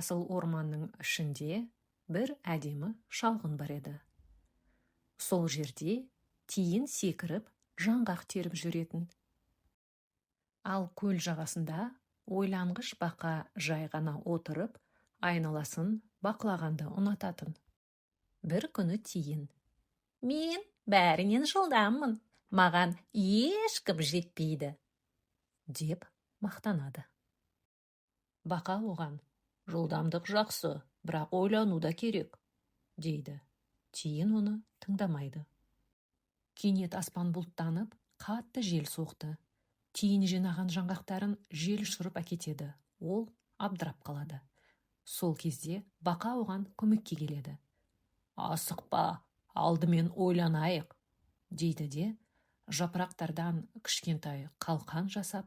Жасыл орманның ішінде бір әдемі шалғын бар еді. Сол жерде тиін секіріп, жаңғақ теріп жүретін. Ал көл жағасында ойланғыш бақа жай ғана отырып, айналасын бақылағанды ұнататын. Бір күні тиін: «Мен бәрінен жылдаммын, маған ешкім жетпейді», – деп мақтанады. Бақа оған: «Жылдамдық жақсы, бірақ ойлану да керек», – дейді. Тиін оны тыңдамайды. Кенет аспан бұлттанып, қатты жел соқты. Тиін жинаған жаңғақтарын жел ұшырып әкетеді. Ол абдырап қалады. Сол кезде бақа оған көмекке келеді. «Асықпа, алдымен ойланайық», – дейді де, жапырақтардан кішкентай қалқан жасап,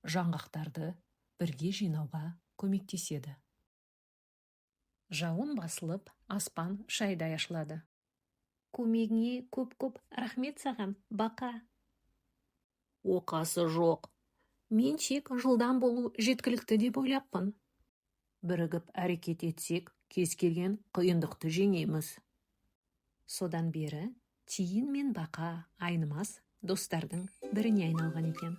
жаңғақтарды бірге жинауға көмектеседі. Жауын басылып, аспан шайдай ашылады. «Көмегіңе көп-көп рахмет саған, бақа!» «Оқасы жоқ. Мен тек жылдам болу жеткілікті деп ойлаппын. Бірігіп әрекет етсек, кез келген қиындықты жеңеміз». Содан бері тиін мен бақа айнымас достардың біріне айналған екен.